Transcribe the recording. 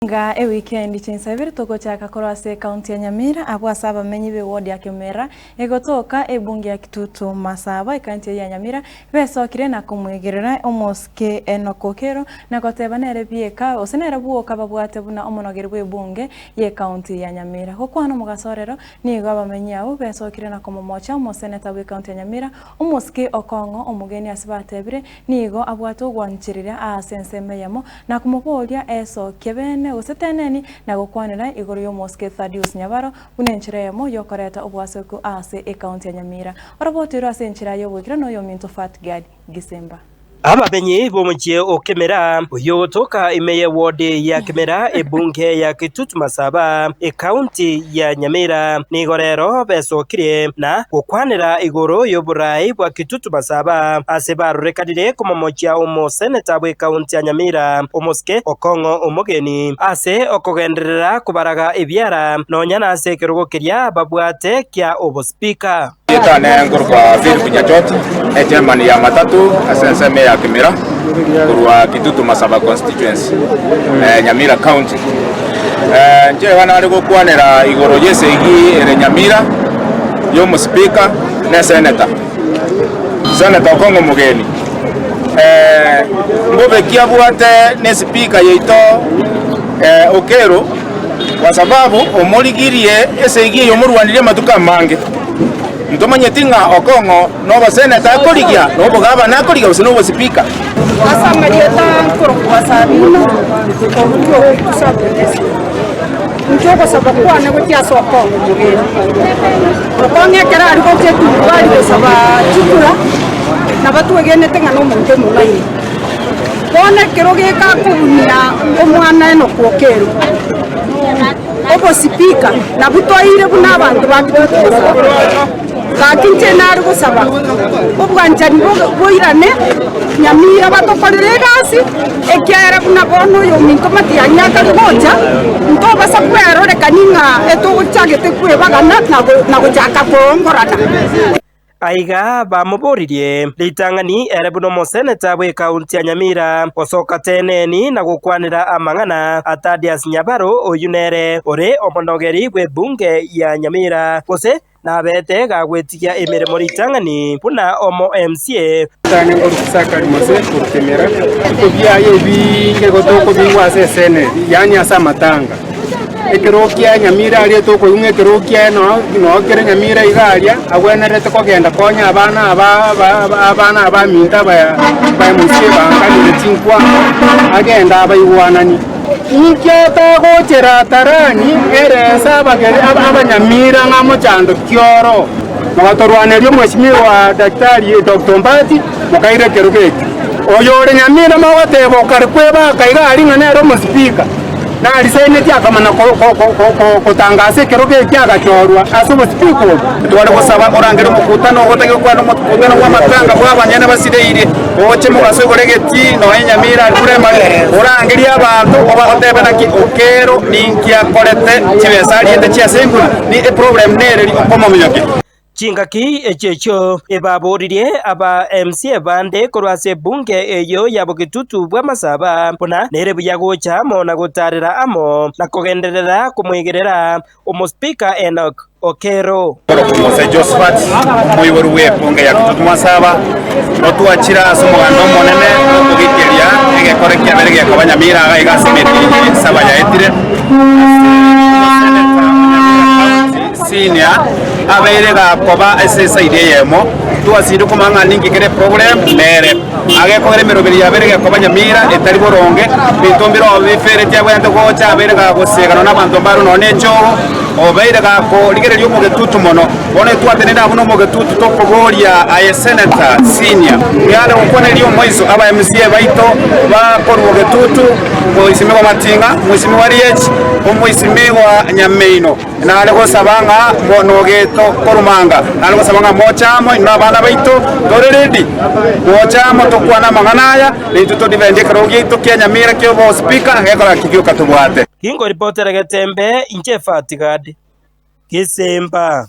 Ng'a ewikendi chinsa ibere togochaka korwa ase ekaunti ya Nyamira abwo ase abamenyi b'ewodi ya Kemera egotoka ebunge ya Kitutu Masaba ekaunti eye ya Nyamira besokire na komwegerera omosike Enock Okello na goteba nere bieka gose nere bwoka babwate buna omonogeri bw'ebunge y'ekaunti ya Nyamira. Gokwana omogaso orero nigo abamenyi abwo besokire na komomocha omoseneta bw'ekaunti ya Nyamira omosike Okong'o omogeni ase batebire Nigo abwate ogwanchereria aase ensemo eyemo, na komoboria esokie bene gose teneni, na gokwanera igoro y'omosike Thaddeus Nyabaro buna enchera eyemo y'okoreta obwasoku aase ekaunti ya Nyamira. Orobotoirwe ase enchera y'oboikera noyominto Fatgad Gisimba. Abamenyi b'omochie o Kemera, oyio ogotoka ime y'eward ya Kemera ebunge ya Kitutu Masaba, ekaunti ya Nyamira, nigo rero besokirie na gokwanera igoro y'oboraai bwa Kitutu Masaba ase barorekanire komomochia omoseneta bw'ekaunti ya Nyamira, omosike Okong'o Omogeni, ase okogenderera kobaraga ebiara nonya nase ekerogo keria babwate kia obosipika. Erieta ne nkorokwa Philip Nyachoti, echairman ya matatu ase ensemo ya Kimira korwa Kitutu Masaba constituency, Nyamira county. Inche iga nare gokwanera igoro y'esegi ere Nyamira y'omospeaker na esenator. Senator Okong'o Omogeni, mbobe ki abwate ne speaker yaito Okello kwa sababu omorigirie esegi eye omorwanirie amatuko amange. Ntomanyeti ng'a Okong'o noboseneta akorigia, na obogavana akorigia, gose nobosipika. Ase amarieta nkorokwa Sabina, korwa Ogutu Sub-District. Inche ogosaba kwane gochia ase Okong'o omogeni. Okong'o ekero aria gochia eturuba aria gosaba chikura, nabo twegenete ng'a nomonto omong'aini. Bono ekero geka akobunia omwana Enock Okello, obosipika, nabwo toire buna abanto ba Kitutu Masaba. Gaki inche nare gosaba obwanchani boirane Nyamira batokorere egasi, ekiagera buna bono oyominto Matiang'i akare gocha, ntobasa kwerorekani ng'a etogochagete kwebagana na gochaka koongorana. Aiga bamoboririe ritang'ani ere buna omoseneta bw'ekaunti ya Nyamira, osoka teneni na gokwanera amang'ana a Thaddeus Nyabaro oyio nere ore omonogeri bw'ebunge ya Nyamira, gose nabete gagwetigia emeremo ritang'ani buna omo MCA. Ritang'ani nkorusia Sakari Mose korwa Kemera, rituko biaye ebinge igo tokobigwa ase eseneti, yaani ase amatanga. Ekerogo kia Nyamira aria tokoigwa ng'a ekerogo kiaye noo noo kere Nyamira iga aria, agwenerete kogenda konya abana aba aba abana abaminto aba ba MCA baanganire chinkwana, agende abaigwananie. Inki otagochera Atarani ere ense abageni abanyamira ng'a mochando ki oro? Mogatorwaneria omweshimiwa Daktari Doctor Ombati, mokaira ekerogo ekio. Oyore Nyamira mogoteba okare kwebaka iga aria ng'a nere omosipika. Narisaineti akamanya gotangasa ekerogo ekio agachorwa ase obosibiko obwo. Tware gosaba orangerie omokutano ogotage gokwana omokutano bw'amatanga bw'abanyene basireirie, oche mogaso igoro egetii nonya Nyamira aria Primary, orangerie abanto obatebe naki Okero ninki akorete chibesa ariete chi'assembly ni eproblem nereri okomominyokia. Chingaki echio echio ebaboririe aba MCA bande korwa ase ebunge eyio ya Bogitutu bw'Amasaba buna nere buya gocha amo na gotarera amo na kogenderera komoigerera Omospika Enock Okello. Korokwa Mose Josephat, omoibori bw'ebunge ya Kitutu Masaba, notwachire ase omoganda omonene bw'okogikeria egekore kiabere gekoba Nyamira iga iga ase emetienyi saba yaetire ase omoseneta o Nyamira County Senior abeire gakoba ase esaidi eyemo, twasire komanya ng'a ninki kere eproblem nere. Agekogera emeroberi yabeire gekoba nyamira etari boronge, binto mbiroo bifereti abwenerete gocha abeire gagoseganwa nabanto mbaro nonya nechogo, obeire gakorigereria omogetutu mono. Bono etwatenenire abwo nomogetutu tokoboria aye Senator Senior, oyare gokwaneria omoiso aba MCA baito bakorwa ogetutu, Mwisimigwa Mating'a, Mwisimigwa Riech, Omwisimigwa Nyameino. Nare gosaba ng'a monogeto korumanga, nare gosaba ng'a moche amo inwe abana baito, tore ready, moche amo tokwane amang'ana aya, na intwe todefend ekerogo giaito kia Nyamira kia obospika, gekora ki gioka tobwate. Ginkoripotera Getembe, inche Fatigad Gesemba.